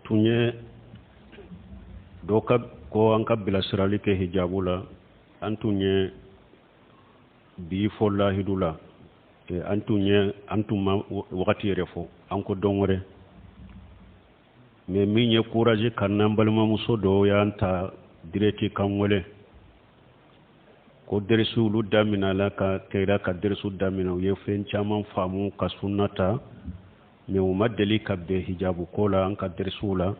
Tun ye dɔ ka ko an ka bilasirali kɛ hijabu la. An tun ye bi fɔ lahidu la, an tun ye an tun ma wagati yɛrɛ fɔ, an ko don wɛrɛ. Mais min ye courage ka n'an balimamuso dɔw y'an ta direct kan wele ko dɛrɛsi olu daminɛla ka kɛra ka dɛrɛsiw daminɛ, u ye fɛn caman faamu ka sunna ta, mais u ma deli ka bɛn hijabu ko la an ka dɛrɛsiw la.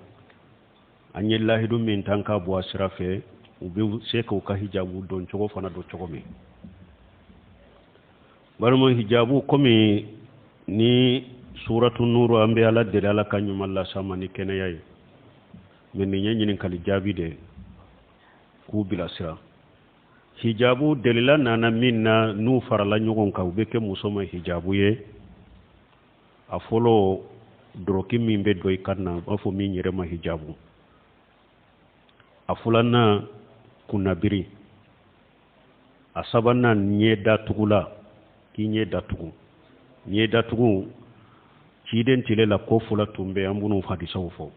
An ye lahidu min ta ka bɔ a sira fɛ, u bɛ se k'u ka hijabu don cogo fana don cogo min. Balima, hijabu komi ni suratu nuru, an bɛ Ala deli, Ala ka ɲuman las'an ma ni kɛnɛya ye. Mais nin ye ɲininkali jaabi de ye k'u bilasira. Hijabu delila nana min na, n'u farala ɲɔgɔn kan, u bɛ kɛ muso ma hijabu ye. A fɔlɔ, dɔrɔki min bɛ don i kan na, u b'a fɔ min yɛrɛ ma hijabu. A filanan, kunnabiri. A sabanan, ɲɛ datugula, k'i ɲɛ datugu. Ɲɛ datugu, ciden tile la, ko fila tun bɛ, an b'u hadisaw fɔ: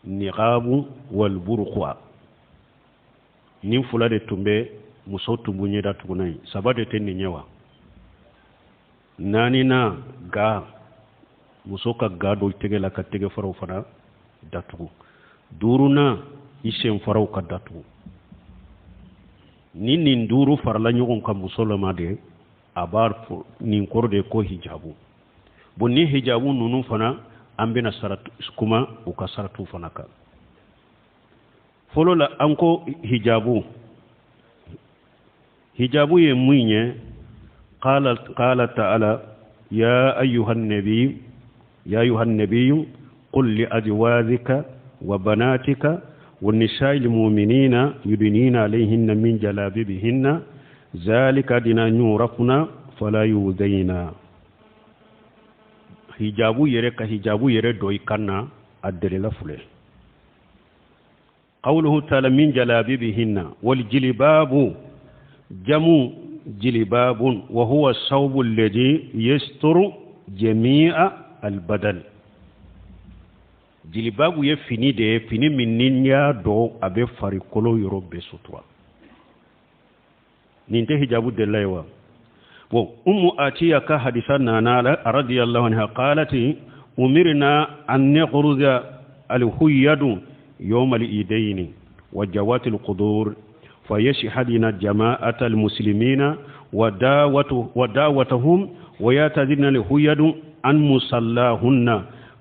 niqabu wal burqa. Nin fila de tun bɛ, muso tun b'u ɲɛ datugu n'a ye. Saba de tɛ nin ye wa? Naaninan, ga, muso ka ga don tɛgɛ la ka tɛgɛ faraw fana datugu. Duurunan, i sen faraw ka datugu. Ni nin duuru farala ɲɔgɔn kan muso lama de, a b'a nin kɔrɔ de ko hijabu. Bon, ni hijabu ninnu fana, an bɛna saratu kuma u ka saratu fana kan. Fɔlɔ la, an ko hijabu, hijabu ye mun ye? قال تعالى: يا أيها النبي، يا أيها النبي قل لأزواجك وبناتك والنساء المؤمنين يدنين عليهن من جلابيبهن ذلك أدنى أن يعرفن فلا يؤذين. Hijabu yɛrɛ, ka hijabu yɛrɛ dɔ i kan na, a delila filɛ: قوله تعالى من جلابيبهن. والجلباب جمع جلباب، وهو الثوب الذي يستر جميع البدن. Jilibabu ye fini de ye, fini min ni y'a dɔn, a bɛ farikolo yɔrɔ bɛɛ sutura. Nin tɛ hijabu delila ye wa? Bon, Umu Atiya ka hadisa nana رضي الله عنها قالت: أمرنا أن نخرج الحيض يوم العيدين وزوات الخدور فيشهدن جماعة المسلمين ودعوتهم ويعتزلن الحيض عن مصلاهن.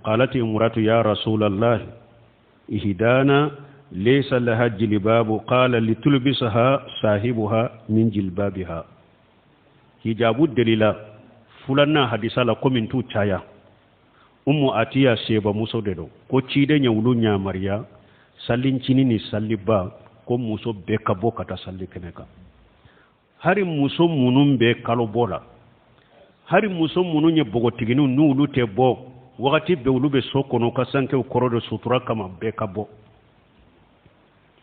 قالت امرأة: يا رسول الله، إحدانا ليس لها جلباب. قال: لتلبسها صاحبها من جلبابها. Hijabu delila fulanna hadisa la, komin t'u caya. Umu Atiya seba muso de don, ko ciden ye olu ɲamariya salincinin ni saliba, ko muso bɛɛ ka bɔ ka taa sali kɛnɛ kan, hari muso minnu bɛ kalo bɔ la, hari muso minnu ye npogotigininw, n'olu tɛ bɔ wagati bɛɛ, olu bɛ so kɔnɔ ka sankew kɔrɔ de sutura kama, bɛɛ ka bɔ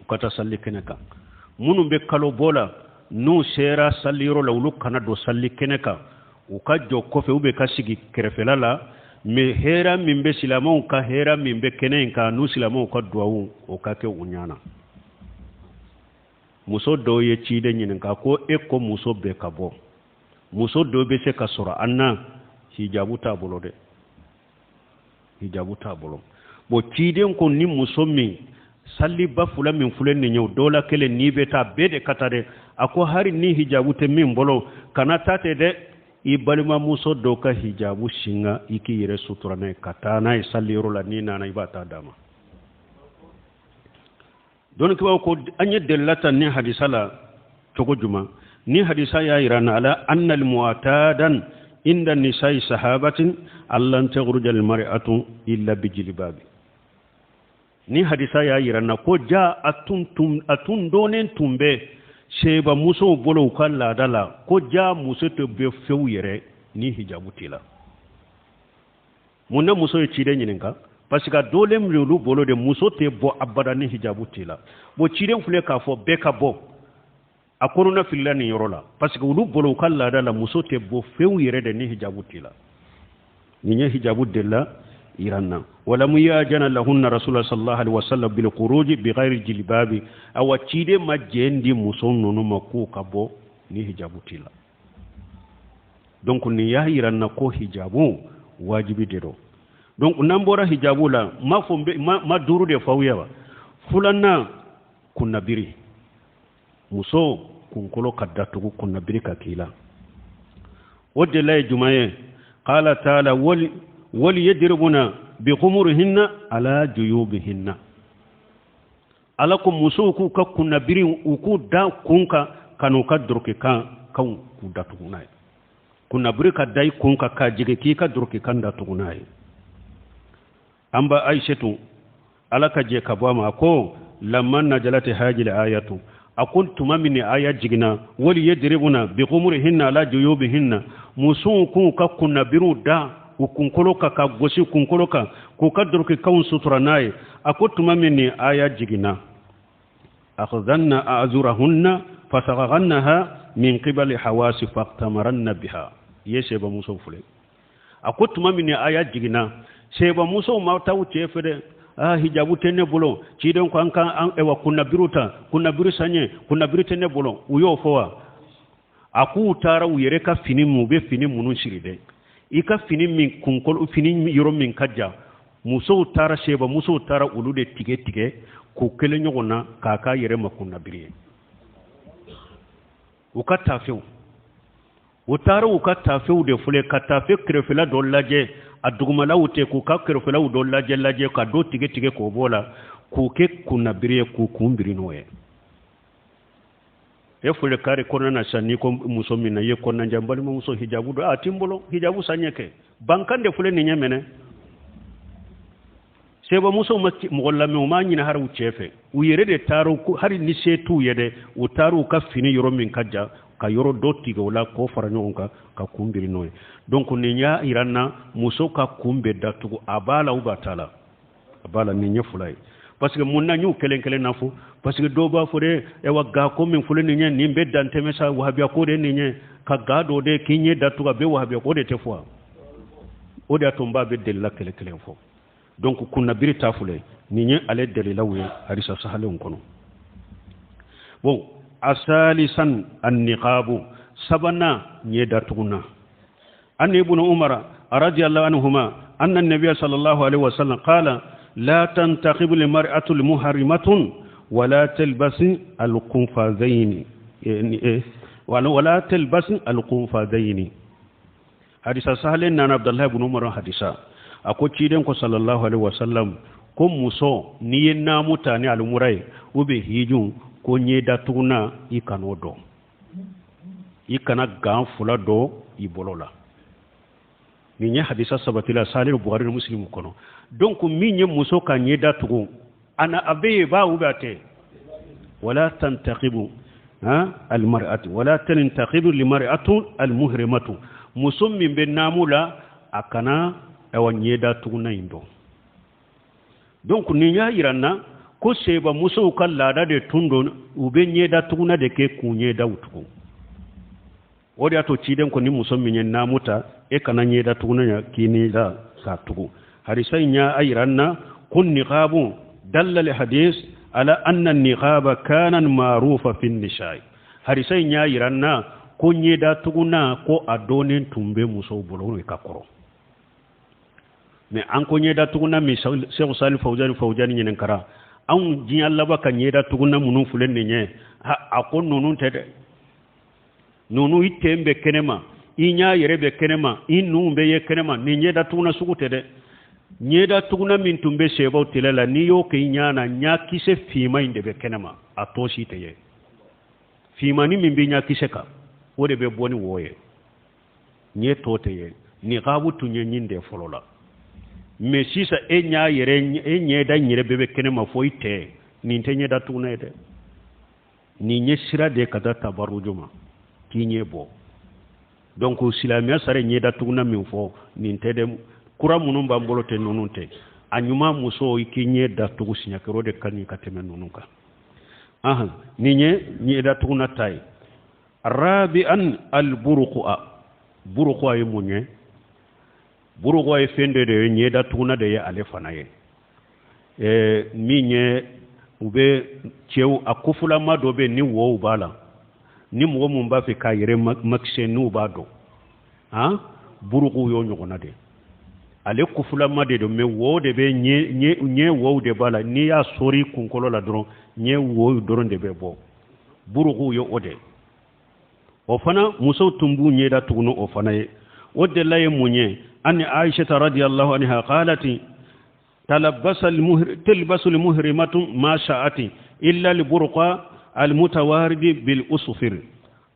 u ka taa sali kɛnɛ kan. Minnu bɛ kalo bɔ la, n'u sera saliyɔrɔ la, olu kana don sali kɛnɛ kan, u ka jɔ kɔfɛ, u bɛ ka sigi kɛrɛfɛla la. Mais hɛrɛ min bɛ silamɛw ka, hɛrɛ min bɛ kɛnɛ in kan, n'u silamɛw ka duwawu, o ka kɛ u ɲana. Muso dɔw ye ciden ɲininka ko: e ko muso bɛɛ ka bɔ, muso dɔw bɛ se ka sɔrɔ an na, hijabu t'a bolo dɛ, hijabu t'a bolo. Bon, ciden ko ni muso min saliba fila min filɛ nin ye, o dɔ la kelen n'i bɛ taa, bɛɛ de ka taa dɛ. A ko hari ni hijabu tɛ min bolo, kana taa ten dɛ, i balimamuso dɔw ka hijabu singa, i k'i yɛrɛ sutura n'a ye ka taa n'a ye saliyɔrɔ la. N'i nana, i b'a ta d'a ma. Dɔnnikibaw ko an ye delila ta ni hadisa la cogo juma? Ni hadisa y'a yira na على أن المعتاد عند نساء الصحابة ألا تخرج المرأة إلا بجلباب. Ni hadisa y'a yira na ko ja a tun dɔnnen tun bɛ seba musow bolo, u ka laada la, ko ja muso tɛ bɛ fewu yɛrɛ ni hijabu t'i la. Mun na muso ye ciden ɲininka? Parce que a dɔlen bɛ olu bolo de, muso tɛ bɔ abada ni hijabu t'i la. Bon, ciden filɛ k'a fɔ bɛɛ ka bɔ, a kɔnɔna filila nin yɔrɔ la, parce que olu bolo, u ka laada la, muso tɛ bɔ fewu yɛrɛ de ni hijabu t'i la. Nin ye hijabu de la. yira an na. Walamu yajana lahunna rasulullah sallallahu alaihi wasallam bil khuruji bi ghairi jilbabi. Awa ciden ma jɛn di muso ninnu ma k'u ka bɔ ni hijabu t'i la. Donc nin y'a yira an na ko hijabu wajibi de don. Donc n'an bɔra hijabu la, ma fɔ ma duuru de f'aw ye wa. Filanan, kunnabiri. Muso kunkolo ka datugu, kunnabiri ka k'i la. O delila ye jumɛn ye? Qala taala wal yadribuna bi khumurihinna ala juyubihinna. Ala ko musow k'u ka kunnabiri u k'u da kun kan ka n'u ka doroki kan kanw k'u datugu n'a ye. Kunnabiri ka da i kun kan k'a jigin k'i ka doroki kan datugu n'a ye. An ba Ayisetu, Ala ka jɛ ka bɔ a ma, a ko lamma najalati hajil ayatu, a ko tuma min ni aya jiginna, wali yadribuna bi khumurihinna ala juyubihinna, musow k'u ka kunnabiriw da u kunkolo kan ka gosi kunkolo kan k'u ka dorokikanw sutura n'a ye. A ko tuma min ni aya jiginna, akhadhanna a'zurahunna fasaghannaha min qibali hawasi faqtamaranna biha. I ye sɛbamusow filɛ. A ko tuma min ni aya jiginna, sɛbamusow ma taa u cɛ fɛ dɛ. Ah, hijabu tɛ ne bolo, ciden ko an ka an ewa kunnabiriw ta, kunnabiri san ye, kunnabiri tɛ ne bolo. U y'o fɔ wa? A k'u taara u yɛrɛ ka fini min, u bɛ fini minnu siri dɛ, i ka fini min kunkolo, fini yɔrɔ min ka jan, musow taara, sɛba musow taara olu de tigɛ tigɛ k'u kelen ɲɔgɔn na k'a k'a yɛrɛ ma kunnabiri ye. U ka taafew, u taara u ka taafew de filɛ, ka taafe kɛrɛfɛla dɔ lajɛ, a dugumalaw tɛ, k'u ka kɛrɛfɛlaw dɔ lajɛ lajɛ ka dɔ tigɛ tigɛ k'o b'o la k'u kɛ kunnabiri ye, k'u kun biri n'o ye. E filɛ kari kɔnɔna na sisan, n'i ko muso min na i ye kɔnɔnajɛ, n balimamuso hijabu don, a ti n bolo, hijabu san ɲɛ kɛ, bankan de filɛ nin ɲɛ minɛ. Sɛbamusow ma mɔgɔ lamɛn, u m'a ɲini hari u cɛ fɛ, u yɛrɛ de taara, hali ni se t'u ye dɛ, u taara u ka fini yɔrɔ min ka jan ka yɔrɔ dɔ tigɛ o la k'o fara ɲɔgɔn kan ka kun biri n'o ye. Donc nin y'a yira n na muso ka kun bɛ datugu, a b'a la ou a t'a la, a b'a la. Nin ye fila ye. Parce que mun na n y'u kelen kelen na fɔ? Parce que dɔw b'a fɔ dɛ, ayiwa ga ko min filɛ nin ye, nin bɛ dantɛmɛ sa, wahabiya ko de nin ye, ka ga dɔ de k'i ɲɛ datugu, a bɛ wahabiya ko de tɛ fɔ. O de y'a to n b'a bɛ delila kelen kelen fɔ. Donc kunnabiri ta filɛ nin ye, ale dalilaw ye hadisa sahalenw kɔnɔ. Bon, asalisan anniqabu, sabanan ɲɛ datugunan. An ibn umara radiyallahu anhuma anna an-nabiy sallallahu alaihi wasallam qala la tantaqibu limar'atu muharimatun wala talbasi alqunfadaini, wala talbasi alqunfadaini. Hadisa sahalen nana Abdullahi ibn Umar hadisa, a ko ciden ko sallallahu alaihi wasallam ko muso n'i ye naamu ta ni alumura ye u bɛ hiju, ko ɲɛ datugunan i kan'o dɔn, i kana gan fila dɔn i bolo la. Nin ye hadisa sabatila sahalen Bukhari ni Muslim kɔnɔ. Donc min ye muso ka ɲɛ datugu, ana a bɛ yen ba ou bien a tɛ? Wala tantaqibu almar'atu wala tantaqibu limar'atu almuhrimatu, muso min bɛ naamu la a kana awa ɲɛ datugunan in dɔn. Donc nin y'a yira n na ko seba musow ka laada de tun don, u bɛ ɲɛ datugunan de kɛ k'u ɲɛdaw tugu. O de y'a to ciden ko ni muso min ye naamu ta, e kana ɲɛ datugunan ya k'i ni da k'a tugu. Hadisa in y'a yira n na ko niqabu dalla li hadis ala anna niqaba kana ma'rufa fi nisai. Hadisa in y'a yira n na ko ɲɛ datugunan ko a dɔnnen tun bɛ musow bolo ka kɔrɔ. Mais an ko ɲɛ datugunan min Seku Sali Fawzani Fawzani ɲininkara, anw diɲɛ laban ka ɲɛ datugunan minnu filɛ nin ye, a ko ninnu tɛ dɛ. Ninnu i ten bɛ kɛnɛma, i ɲɛ yɛrɛ bɛ kɛnɛma, i nun bɛ ye kɛnɛma, nin ɲɛ datugunan sugu tɛ dɛ. Ɲɛ datugunan min tun bɛ sɛbaw tele la, n'i y'o kɛ i ɲɛ na, ɲakisɛ finman in de bɛ kɛnɛma, a tɔ si tɛ ye. Finmanni min bɛ ɲakisɛ kan, o de bɛ bɔ ni wo ye, ɲɛ tɔ tɛ ye. Niqabu tun ye ɲin de fɔlɔ la. Mais sisan e ɲɛ yɛrɛ, e ɲɛda yɛrɛ bɛɛ bɛ kɛnɛma fo i tɛ, nin tɛ ɲɛ datugunan ye dɛ. Nin ye sira de ka taa tabaruju ma k'i ɲɛ bɔ. Donc silamɛya sari ɲɛ datugunan min fɔ, nin tɛ dɛ. Kura minnu b'an bolo tɛ ninnu tɛ. A ɲuman muso i k'i ɲɛ datugu siɲɛ kelen, o de ka ɲi ka tɛmɛ ninnu kan. Ahan, nin ye ɲɛ datugunan ta ye. Rabi'an alburuqa, buruqa ye mun ye? Burugu ye fɛn dɔ de ye, ɲɛda tuguna de ye ale fana ye. Min ye u bɛ cɛw a kofulama dɔ bɛ ni wow b'a la, ni mɔgɔ mun b'a fɛ k'a yɛrɛ makisɛ n'u b'a dɔn, han, burugu y'o ɲɔgɔnna de. Ale kofulama de don, mais wo de bɛ ɲɛ, wow de b'a la. N'i y'a sɔri kunkolo la dɔrɔn, ɲɛ wow dɔrɔn de bɛ bɔ. Burugu ye o de. O fana musow tun b'u ɲɛda tugu o fana ye. O delila ye mun ye? Ani Aishata radiyallahu anha qalati talbasu almuhrimatu ma sha'ati illa alburqa almutawaridi bil usfir.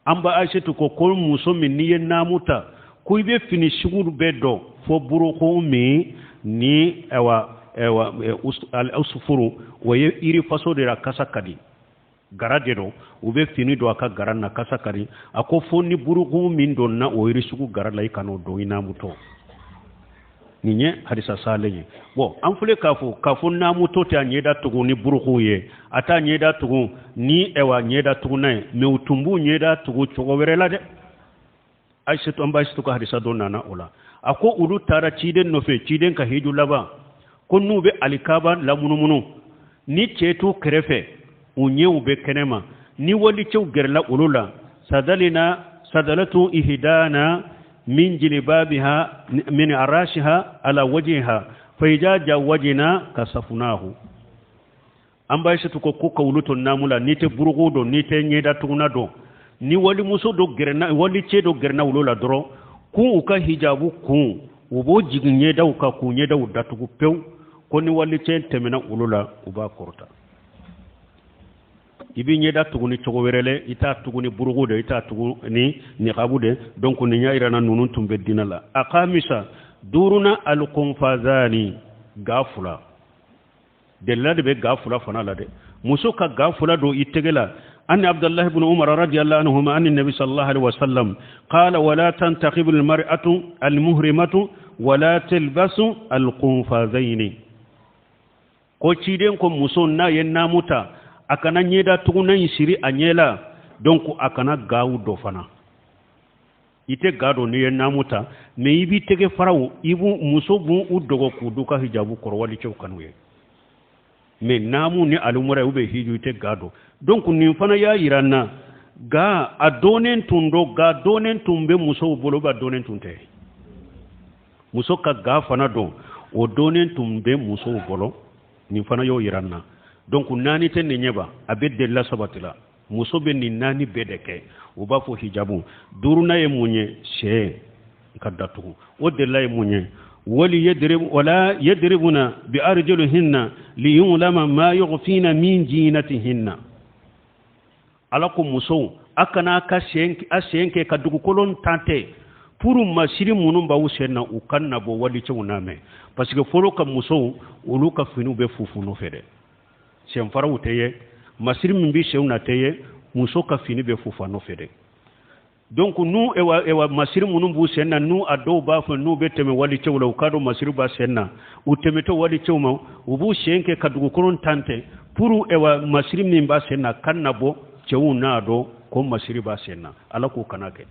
An ba Aishatu ko muso min n'i ye naamu ta, ko i bɛ fini sugu bɛɛ dɔn fo buruku min ni awa awa al usfuru, o ye iri faso de la, kasa ka di, gara de don. U bɛ fini don a ka gara na, kasa ka di. A ko fo ni buruku min donna o yiri sugu gara la, i kan'o don i naamutɔ. Nin ye hadisa salen ye. Bon, an filɛ k'a fɔ naamutɔ tɛ a ɲɛda tugu ni buruku ye, a t'a ɲɛda tugu ni ɛwa ɲɛda tuguna ye, mais u tun b'u ɲɛda tugu cogo wɛrɛ la dɛ. Aisatu, an ba Aisatu ka hadisa dɔ nana o la. A ko olu taara ciden nɔfɛ, ciden ka hiju laban, ko n'u bɛ alikaba lamunumunu, ni cɛ t'u kɛrɛfɛ, u ɲɛw bɛ kɛnɛma. Ni walicɛw gɛrɛla olu la, sadalina sadalatu ihdana min jilbabiha min arashiha ala wajhiha fa idza jawajna kasafunahu. An ba Aisatu ko ka olu to naamu la, n'i tɛ burugu dɔn, n'i tɛ ɲɛda tuguna dɔn, ni walimuso dɔ gɛrɛna, walicɛ dɔ gɛrɛna olu la dɔrɔn, k'u u ka hijabu kun, u b'o jigin ɲɛdaw kan k'u ɲɛdaw datugu pewu. Ko ni walicɛ tɛmɛna olu la, u b'a kɔrɔta. I b'i ɲɛda tugu ni cogo wɛrɛ lɛ, i t'a tugu ni burugu de, i t'a tugu ni niqabu de. Donc nin y'a yira na ninnu tun bɛ diinɛ la. A kamisa duuruna, alqunfazani, ga fila delila de bɛ ga fila fana la dɛ. Muso ka ga fila don i tɛgɛ la. أن عبد الله بن عمر رضي الله عنهما أن النبي صلى الله عليه وسلم قال ولا تنتقب المرأة المهرمة ولا تلبس القنفازين. Ko ciden ko muso n'a ye naamu ta, a kana ɲɛda tuguna in siri a ɲɛ la. Donc a kana gaw dɔ fana. I tɛ ga dɔn n'i ye naamu ta, mais i b'i tɛgɛ faraw, i b'u muso b'u u dogo k'u du ka hijabu kɔrɔ, walicɛw kanu ye. Mais naamu ni alimura u bɛ hiju, i tɛ ga dɔn. Donc nin fana y'a yira n na ga a dɔnnen tun don, ga dɔnnen tun bɛ musow bolo ba, dɔnnen tun tɛ. Muso ka ga fana dɔn, o dɔnnen tun bɛ musow bolo. Nin fana y'o yira n na. Donc naani tɛ nin ɲɛba, a bɛ delila sabati la. Muso bɛ nin naani bɛɛ de kɛ, u b'a fɔ hijabu. Duurunan ye mun ye? Sɛ ka datugu. O delila ye mun ye? Wali yadrib wala yadribuna bi arjulihinna liyulama ma yughfina min jinatihinna. Ala ko musow, a kana ka sen, a sen kɛ ka dugukolo tan tɛ pour masiri minnu b'aw sen na, u kan na bɔ walicɛw n'a mɛn, parce que fɔlɔ ka musow, olu ka finiw bɛ fufu nɔfɛ dɛ. Senfaraw tɛ ye, masiri min bɛ senw na tɛ ye, muso ka fini bɛ fufa nɔfɛ dɛ. Donc n'u ewa ewa masiri minnu b'u sen na, n'u a dɔw b'a fɔ n'u bɛ tɛmɛ walicɛw la, u k'a dɔn masiri b'a sen na, u tɛmɛtɔ walicɛw ma, u b'u sen kɛ ka dugukolo tan tɛ pour ewa masiri min b'a sen na kan na bɔ, cɛw n'a dɔn ko masiri b'a sen na. Ala k'o kana kɛ.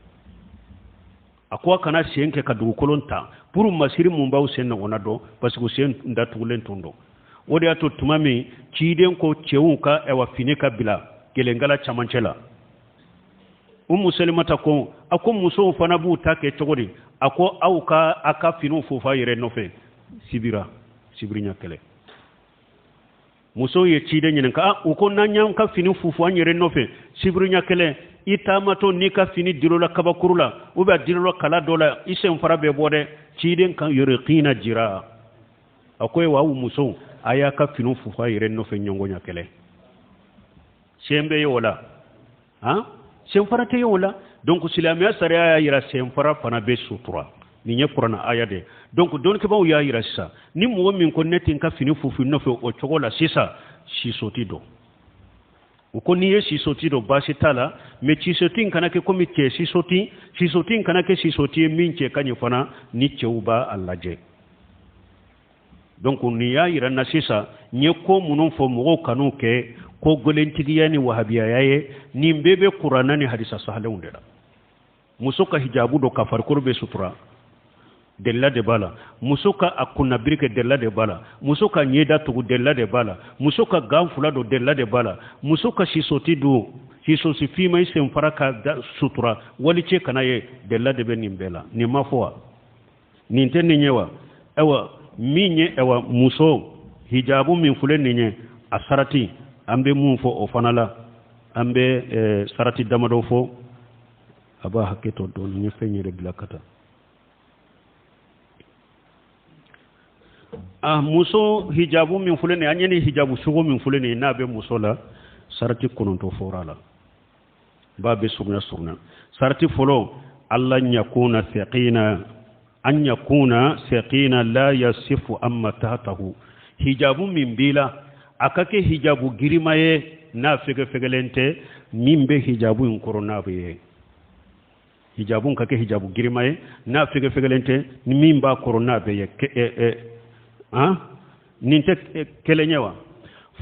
A ko a kana sen kɛ ka dugukolo ta pour masiri mun b'aw sen na, o na dɔn, parce que sen datugulen tun don. O de y'a to tuma min ciden ko cɛw ka ɛwa fini ka bila gɛlɛnkala camancɛ la, Umu Selimata ko, a ko musow fana b'u ta kɛ cogo di? A ko aw ka a ka finiw fofa yɛrɛ nɔfɛ sibira sibiri ɲɛ kɛlɛ. Musow ye ciden ɲininka, ah, u ko n'an y'an ka fini fufu an yɛrɛ nɔfɛ sibiri ɲɛ kɛlɛ, i taamatɔ n'i ka fini dir'o kabakuru la ou bien dir'o kala dɔ la, i sen fara bɛ bɔ dɛ. Ciden kan yɔrɔkina jira, a ko wa aw musow, a y'a ka finiw fufu a yɛrɛ nɔfɛ ɲɔgɔn ɲɛ kɛlɛ. Sen bɛ ye o la, han, senfara tɛ ye o la. Donc silamɛya sariya y'a yira senfara fana bɛ sutura. Nin ye kuranna aya de. Donc dɔnnikɛbaaw y'a yira sisan, ni mɔgɔ min ko ne tɛ n ka fini fufu nɔfɛ o cogo la sisan, sisoti don. U ko n'i ye sisoti don, baasi t'a la, mais sisoti in kana kɛ komi cɛ sisoti, sisoti in kana kɛ sisoti ye min cɛ ka ɲi fana ni cɛw b'a a lajɛ. Donc nin y'a yira n na sisan, n ye ko minnu fɔ, mɔgɔw kan'u kɛ ko gɛlɛntigiya ni wahabiyaya ye. Nin bɛɛ bɛ kuranna ni hadisa sahalenw de la. Muso ka hijabu don ka farikolo bɛ sutura. Delila de b'a la. Muso ka a kunnabiri kɛ, delila de b'a la. Muso ka ɲɛda tugu, delila de b'a la. Muso ka gan fila don, delila de b'a la. Muso ka sisoti don, sisosi finma, i senfara ka sutura, walicɛ kana ye, delila de bɛ nin bɛɛ la. Nin ma fɔ wa? Nin tɛ nin ye wa? Ayiwa, min ye, ayiwa, muso hijabu min filɛ nin ye, a sarati, an bɛ mun fɔ o fana la? An bɛ sarati damadɔ fɔ. A b'a hakɛ to dɔɔni, n ye fɛn yɛrɛ bila ka taa. A muso hijabu min filɛ nin ye, an ye nin hijabu sugu min filɛ nin ye, n'a bɛ muso la, sarati 9 fɔra a la. B'a bɛ surunya surunya. Sarati fɔlɔ, alla yakuna thaqina, an yakuna thaqina la yasifu amma tahtahu. Hijabu min b'i la, a ka kɛ hijabu girima ye, n'a fɛgɛfɛgɛlen tɛ, min bɛ hijabu in kɔrɔ n'a bɛ ye. Hijabu ka kɛ hijabu girima ye, n'a fɛgɛfɛgɛlen tɛ, ni min b'a kɔrɔ n'a bɛ ye. Han, nin tɛ kelen ye wa?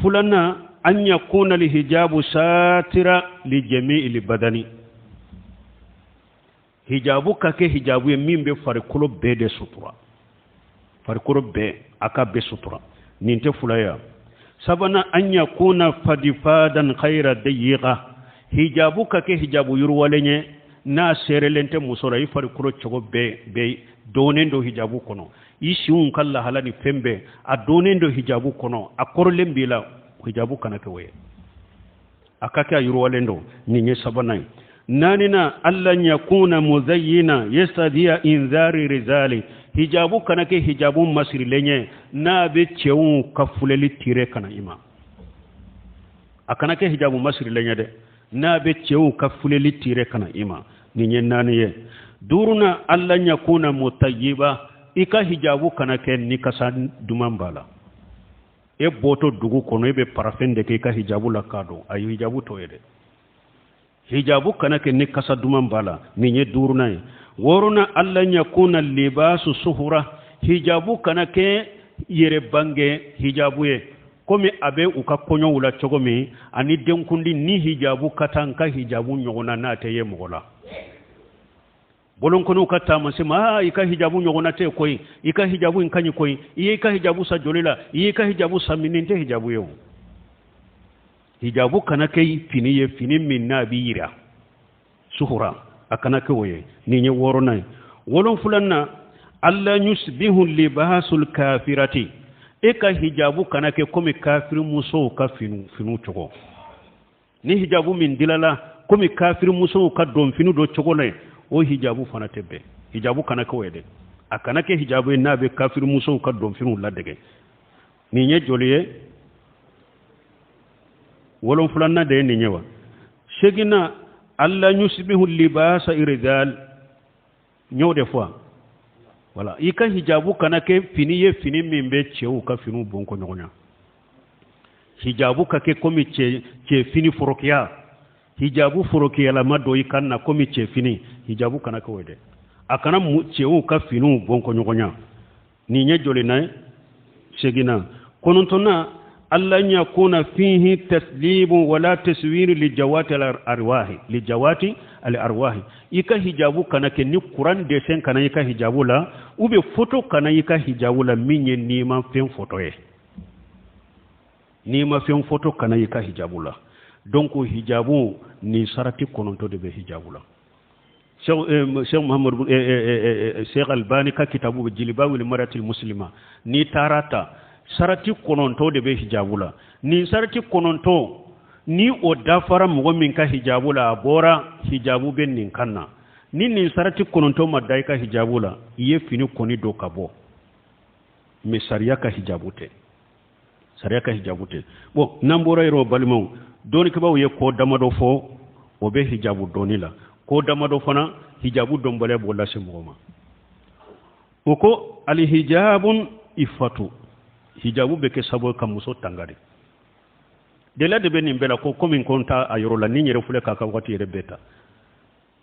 Filanan, an yakuna li hijabu satira li jami'i badani. Hijabu ka kɛ hijabu ye min bɛ farikolo bɛɛ de sutura, farikolo bɛɛ, a ka bɛɛ sutura. Nin tɛ fila ye. Sabanan, an yakuna fadifadan khayra dayiqa. Hijabu ka kɛ hijabu yiriwalen ye, n'a seerelen tɛ muso la. I farikolo cogo bɛɛ bɛɛ donnen don hijabu kɔnɔ, i sinw ka lahala ni fɛn bɛɛ, a donnen don hijabu kɔnɔ, a kɔrɔlen b'i la. Hijabu kana kɛ o ye, a ka kɛ a yiriwalen don. Nin ye sabanan ye. Naaninan, alla yakuna muzayyina yastadiya inzari rizali. Hijabu kana kɛ hijabu masirilen ye, n'a bɛ cɛw ka filɛli tire kana i ma. A kana kɛ hijabu masirilen ye dɛ, n'a bɛ cɛw ka filɛli tire kana i ma. Nin ye naani ye. Duurunan, alla yakuna mutayiba. I ka hijabu kana kɛ ni kasa duman b'a la. E bɔtɔ dugu kɔnɔ, e bɛ parafɛn de kɛ i ka hijabu la k'a don. Ayi, hijabu t'o ye dɛ. Hijabu kana kɛ ni kasa duman b'a la. Nin ye duurunan ye. Wɔɔrɔnan, alla yakuna libasu suhura. Hijabu kana kɛ yɛrɛ bange hijabu ye, komi a bɛ u ka kɔɲɔw la cogo min, ani denkundi ni hijabu ka taa n ka hijabu ɲɔgɔn na, n'a tɛ ye mɔgɔ la. Bolonkɔniw ka taamasiyɛn ma, aa, i ka hijabu ɲɔgɔnna tɛ koyi, i ka hijabu in ka ɲi koyi, i ye i ka hijabu san joli la, i ye i ka hijabu san min? Nin tɛ hijabu ye o. Hijabu kana kɛ fini ye, fini min n'a b'i yira suhura, a kana kɛ o ye. Nin ye wɔɔrɔnan ye. Wolonfilanan, alla yusbihu libasul kafirati. E ka hijabu kana kɛ komi kafiri musow ka finiw cogo. Ni hijabu min dilala komi kafiri musow ka donfini dɔ cogo la, o hijabu fana tɛ bɛn. Hijabu kana kɛ o ye dɛ, a kana kɛ hijabu ye n'a bɛ kafiri musow ka donfiniw ladege. Nin ye joli ye? Wolonfilanan de ye nin ye wa. Seginna, alla yusbihu libasa irizal. N y'o de fɔ. Wala i ka hijabu kana kɛ fini ye, fini min bɛ cɛw ka finiw bɔn kɔ ɲɔgɔn na. Hijabu ka kɛ komi cɛ fini forokiya, hijabu forokiyalama dɔ i kan na komi cɛ fini. Hijabu kana kɛ o ye dɛ, a kana cɛw ka finiw bɔn kɔ ɲɔgɔn na. Nin ye jolina ye? Seginna. Kɔnɔntɔnna, alla yakuna fihi taslibu wala taswiru li jawati al arwahi, li jawati al arwahi. I ka hijabu kana kɛ ni kuran dessin kana i ka hijabu la, ou bien photo kana i ka hijabu la min ye nimafɛn photo ye. Nimafɛn photo kana i ka hijabu la. Donc hijabu ni sarati 9 de bɛ hijabu la. Cheikh Muhammad, Cheikh Albani ka kitabu bɛ Jilibabul Maratil Muslima, n'i taara ta, sarati 9 de bɛ hijabu la. Nin sarati 9 ni o dafara mɔgɔ min ka hijabu la, a bɔra hijabu bɛ nin kan na. Ni nin sarati 9 ma da i ka hijabu la, i ye fini kɔni don ka bɔ, mais sariya ka hijabu tɛ, sariya ka hijabu tɛ. Bon, n'an bɔra yɔrɔ, balimaw, dɔnnikɛbaaw ye ko damadɔ fɔ o bɛ hijabu dɔnni la. Ko damadɔ fana, hijabu dɔnbaliya b'o lase mɔgɔ ma. O ko alihijabun ifatu, hijabu bɛ kɛ sababu ka muso tanga de. Dela de bɛ nin bɛɛ la ko komi ko n ta a yɔrɔ la ni n yɛrɛ filɛ k'a ka waati yɛrɛ bɛɛ ta.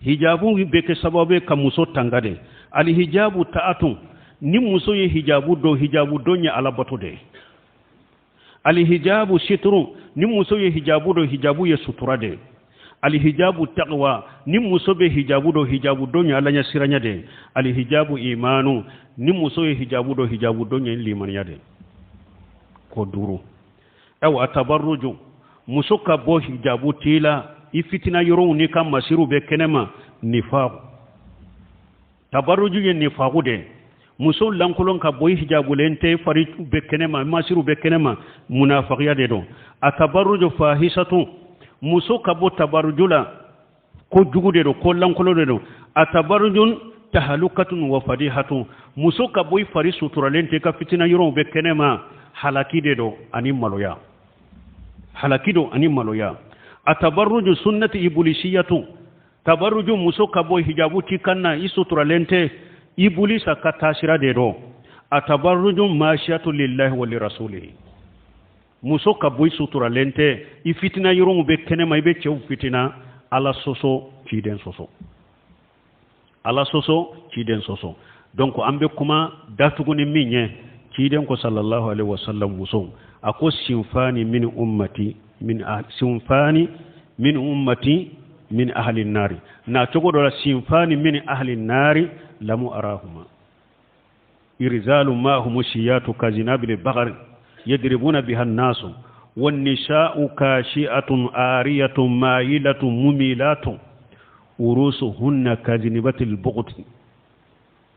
Hijabu bɛ kɛ sababu ka muso tanga de. Alihijabu ta'atun, ni muso ye hijabu don, hijabu don ye alabato de ye. Alihijabu situru, ni muso ye hijabu don, hijabu ye sutura de ye. Alihijabu taqwa, ni muso bɛ hijabu don, hijabu don ye ala ɲɛsiranya de ye. Alihijabu imanu, ni muso ye hijabu don, hijabu don ye limaniya de ye. Ko duuru. Ayiwa, atabaruju, muso ka bɔ hijabu t'i la, i fitina yɔrɔw n'i ka masiriw bɛ kɛnɛma, nifaku. Tabaruju ye nifaku de ye. Muso lankolon ka bɔ, i hijabulen tɛ, i fari bɛ kɛnɛma, masiriw bɛ kɛnɛma, munafakiya de don. A tabaruju fahisatun, muso ka bɔ tabaruju la, ko jugu de don, ko lankolon de don. A tabarujun tahalukatun wa fadihatun, muso ka bɔ i fari suturalen tɛ, ka fitina yɔrɔw bɛ kɛnɛma, halaki de don ani maloya, halaki don ani maloya. A tabaruju sunnati ibulisiyatun, tabaruju muso ka bɔ hijabu t'i kan na, i suturalen tɛ, ibulisa ka taasira de don. A tabaruju maasiyatu lillahi wa lirasulihi, muso ka bɔ i suturalen tɛ, i fitina yɔrɔw bɛ kɛnɛma, i bɛ cɛw fitina, ala sɔsɔ, ciden sɔsɔ, ala sɔsɔ, ciden sɔsɔ. Donc an bɛ kuma datugu ni min ye, ciden ko sallallahu alaihi wasallam, muso a ko sinfani min ummati min sinfani min ummati min ahli nari, na cogo dɔ la sinfani min ahli nari lamu arahuma irzalu mahumu shiyatu kazinabil bagari yadribuna biha an-nasu wan-nisa'u kashi'atun ariyatun mayilatun mumilatun urusuhunna kazinibatil bughti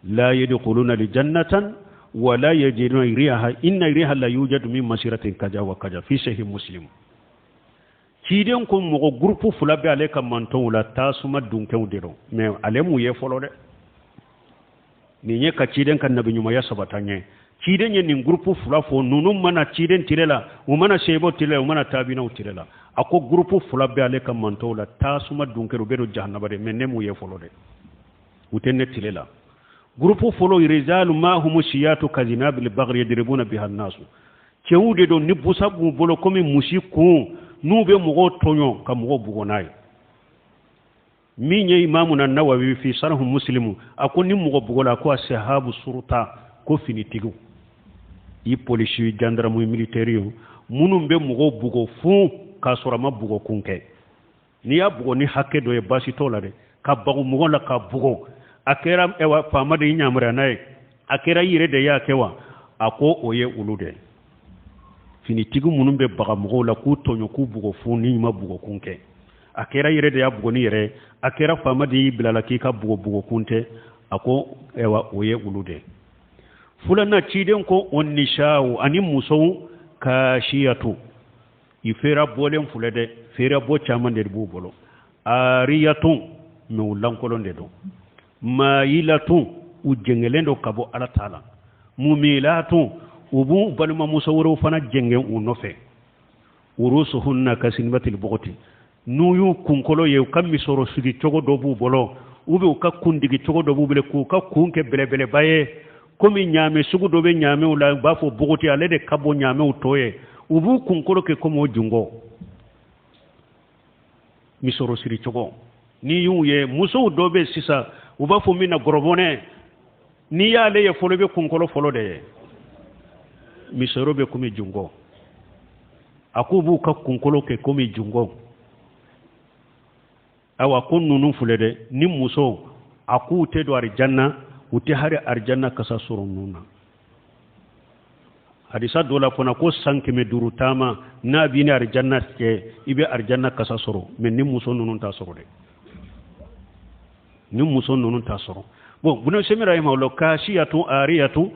la yadkhuluna al-jannata wa la yajiduna riha inna riha la yujadu min masiratin kaja wa kaja fi sahih muslim. Ciden ko mɔgɔ gurupu fila bɛ ale ka mantɔnw la, tasuma dunkɛw de don, mais ale m'u ye fɔlɔ dɛ. Nin ye ka ciden ka nabiɲumanya sabata ɲɛ. Ciden ye nin gurupu fila fɔ, ninnu mana ciden tile la, u mana seyibaw tile la, u mana taabinaw tile la. A ko gurupu fila bɛ ale ka mantɔnw la, tasuma dunkɛw, u bɛ don jahanaba de, mais ne m'u ye fɔlɔ dɛ, u tɛ ne tile la. Gurupu fɔlɔ, rijalu mahumu siyatu kazinabil bagri yadribuna biha an-nasu, cɛw de don ni busa b'u bolo komi musi kun, n'u bɛ mɔgɔw tɔɲɔ ka mɔgɔw bugɔ n'a ye. Min ye imamu na Nawawi fi sharhu muslimu, a ko ni mɔgɔ bugɔla, ko asahabu suruta, ko finitigiw, i polisi, gendarme, militaire ye, minnu bɛ mɔgɔw bugɔ fun k'a sɔrɔ a ma bugɔ kun kɛ. N'i y'a bugɔ ni hakɛ dɔ ye, baasi t'o la dɛ, ka bagu mɔgɔ la ka bugɔ, a kɛra ɛwa faama de y'i yamaruya n'a ye, a kɛra i yɛrɛ de y'a kɛ wa, a ko o ye olu de ye. Finitigi minnu bɛ baga mɔgɔw la k'u tɔɲɔ k'u bugɔ fun ni ma bugɔ kun kɛ, a kɛra i yɛrɛ de y'a bugɔ ni yɛrɛ ye, a kɛra faama de y'i bila la k'i ka bugɔ, bugɔ kun tɛ, a ko ɛwa o ye olu de ye. Filanan, ciden ko o nisaw ani musow kasiyatu, i fɛrɛ bɔlen filɛ dɛ, fɛrɛ bɔ caman de b'u bolo, ariyatun, mais u lankolon de don, mayilatun, u jɛngɛlen don ka bɔ ala ta la, mumilatun, u b'u balimamuso wɛrɛw fana jɛngɛ u nɔfɛ, urusuhunna kasinibatil bugoti, n'u y'u kunkolo ye, u ka misɔrɔ sigi cogo dɔ b'u bolo, u bɛ u ka kundigi cogo dɔ b'u bolo, k'u ka kun kɛ belebeleba ye, komi ɲaamɛ sugu dɔ bɛ ɲaamɛw la, u b'a fɔ bugoti, ale de ka bon ɲaamɛw tɔ ye, u b'u kunkolo kɛ komi o jungo misɔrɔ siri cogo. N'i y'u ye, musow dɔ bɛ sisan, u b'a fɔ min na gɔrɔbɔnɛ, n'i y'ale ye fɔlɔ, i bɛ kunkolo fɔlɔ de ye, misɔrɔ bɛ komi jungo, a k'u b'u ka kunkolo kɛ komi jungo. Ayiwa, ko ninnu filɛ dɛ, ni muso, a k'u tɛ don arijanna, u tɛ hali arijanna kasa sɔrɔ ninnu na. Hadisa dɔ la fana ko san 500 taama n'a b'i ni arijanna cɛ, i bɛ arijanna kasa sɔrɔ, mais ni muso ninnu t'a sɔrɔ dɛ, ni muso ninnu t'a sɔrɔ. Bon, Ibn Semi rahimahullah, kasiyatu ariyatu,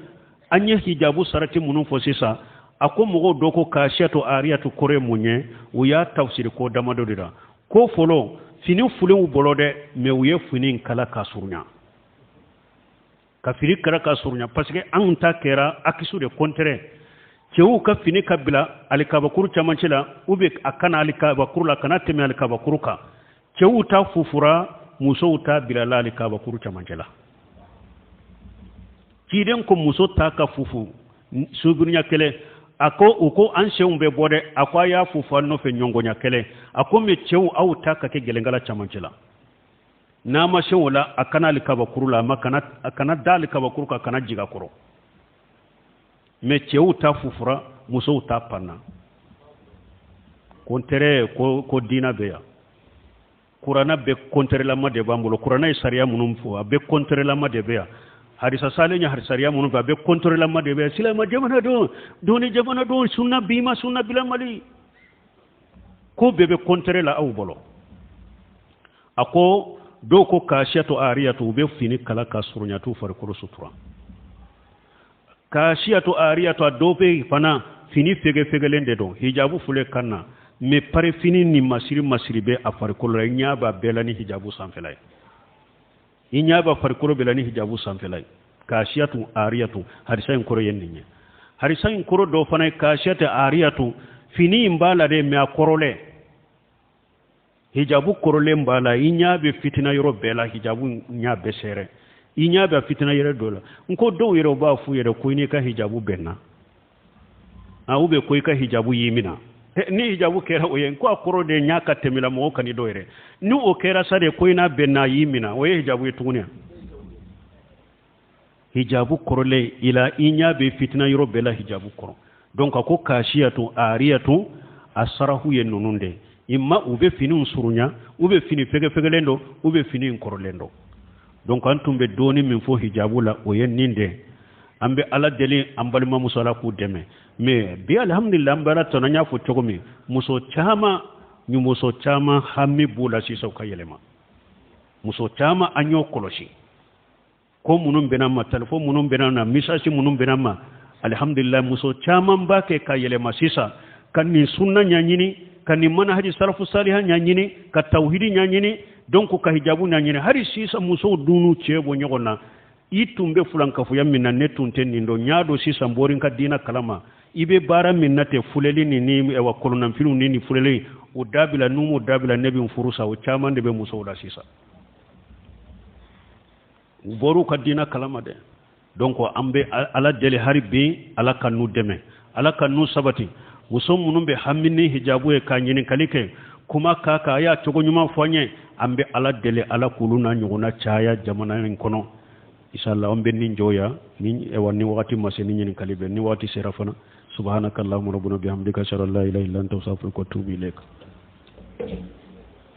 an ye hijabu sarati minnu fɔ sisan, a ko mɔgɔw dɔ ko kasiyatu ariyatu kɔrɔ ye mun ye, u y'a tafsiri ko damadɔ de la. Ko fɔlɔ, fini fulenw bolo dɛ, mais u ye fini kala ka surunya, ka fini kala ka surunya, parce que anw ta kɛra akisu de contraire. Cɛw ka fini ka bila alikabakuru camancɛ la, ou bien a kana alikabakuru la, kana tɛmɛ alikabakuru kan. Cɛw ta fufura, musow ta bilala alikabakuru camancɛ la. Ciden ko muso ta ka fufu sugurunya kelen, a ko u ko an senw bɛ bɔ dɛ, a ko a y'a fufu a nɔfɛ ɲɔngɔnya kelen, a ko mais cɛw aw ta ka kɛ gɛlɛnkala camancɛ la, n'a ma se o la, a kana alikabakuru la, a kana da alikabakuru kan, a kana jigin a kɔrɔ. Mais cɛw ta fufura, musow ta panna. Ko n tɛrɛ ko diina bɛ yan. Kuranna bɛɛ kɔntɛrɛlama de b'an bolo. Kuranna ye sariya minnu fɔ, a bɛɛ kɔntɛrɛlama de bɛ yan. Hadisa salen ye sariya minnu fɔ, a bɛɛ kɔntɛrɛlama de bɛ yan. Silamɛ jamana don, dɔnni jamana don, sunna bima, sunna bila Mali, ko bɛɛ bɛ kɔntɛrɛ la aw bolo. A ko dɔw ko kasiyatu ariyatu, u bɛ fini kala ka surunya t'u farikolo sutura. Kasiyatu ariyatu, a dɔw bɛ yen fana, fini fegefegelen de don, hijabu fule kan na, mais pari fini ni masiri masiri bɛ a farikolo la. I ɲɛ b'a bɛɛ la ni hijabu sanfɛla ye, i ɲɛ b'a farikolo bɛɛ la ni hijabu sanfɛla ye. Kasiyatu ariyatu, hadisa in kɔrɔ ye nin ye. Hadisa in kɔrɔ dɔ fana ye kasiyatu ariyatu, fini in b'a la dɛ, mais a kɔrɔlen, hijabu kɔrɔlen b'a la. I ɲɛ bɛ fitina yɔrɔ bɛɛ la, hijabu ɲɛ bɛ sɛrɛ, i ɲɛ bɛ fitina yɔrɔ dɔ la. N ko dɔw yɛrɛ b'a f'u yɛrɛ ko i n'i ka hijabu bɛnna, a ou bien ko i ka hijabu y'i minɛ. Ni hijabu kɛra o ye, n ko a kɔrɔ de ɲɛ ka tɛmɛ la mɔgɔ kan. Ni dɔw yɛrɛ ni o kɛra sa de, ko i n'a bɛnna, a y'i minɛ, o ye hijabu ye tuguni. Hijabu kɔrɔlen i la, i ɲɛ bɛ fitina yɔrɔ bɛɛ la hijabu kɔrɔ. Donc a ko kasiyatu ariyatu, a sarahu ye ninnu de imma u bɛ finiw surunya, u bɛ fini fɛgɛfɛgɛlen don, u bɛ fini in kɔrɔlen don. Donc an tun bɛ dɔɔni min fɔ hijabu la, o ye nin de. An bɛ Ala deli, an balimamuso, Ala k'u dɛmɛ. Mais bi, alhamdulillah, an bɛ Ala tanu. An y'a fɔ cogo min, muso caman ni muso caman hami b'u la sisan u ka yɛlɛma. Muso caman, an y'o kɔlɔsi, ko minnu bɛnna ma, telefɔni minnu bɛnna na, message minnu bɛnna ma, alhamdulillah, muso caman b'a kɛ ka yɛlɛma sisan, ka nin sunna ɲɛɲini, ka nin manahaji salafu saliha ɲɛɲini, ka tawhidi ɲɛɲini, donc ka hijabu ɲɛɲini. Hali sisan musow dunu cɛ bɔ ɲɔgɔn na, i tun bɛ fulankafoya min na, ne tun tɛ nin dɔn, n y'a dɔn sisan, bɔra n ka diina kalama. I bɛ baara min na tɛ fuleli ni wa kɔlɔnafiniw ni fuleli, o dabila. N'u m'o dabila, ne bɛ n furu sa. O caman de bɛ musow la sisan, u bɔr'u ka diina kalama dɛ. Donc an bɛ Ala deli hali bi, Ala ka n'u dɛmɛ, Ala ka n'u sabati. Muso minnu bɛ hami ni hijabu ye, ka ɲininkali kɛ, kuma k'a kan, a y'a cogo ɲuman fɔ an ye. An bɛ Ala deli, Ala k'olu n'a ɲɔgɔnna caya jamana in kɔnɔ, inshallah. An bɛ nin jɔ yan ni wa ni wagati ma se, ni ɲininkali bɛ, ni waati sera fana. Subhanaka allahumma rabbana bihamdika, ashhadu an la ilaha illa anta, astaghfiruka wa atubu ilaik.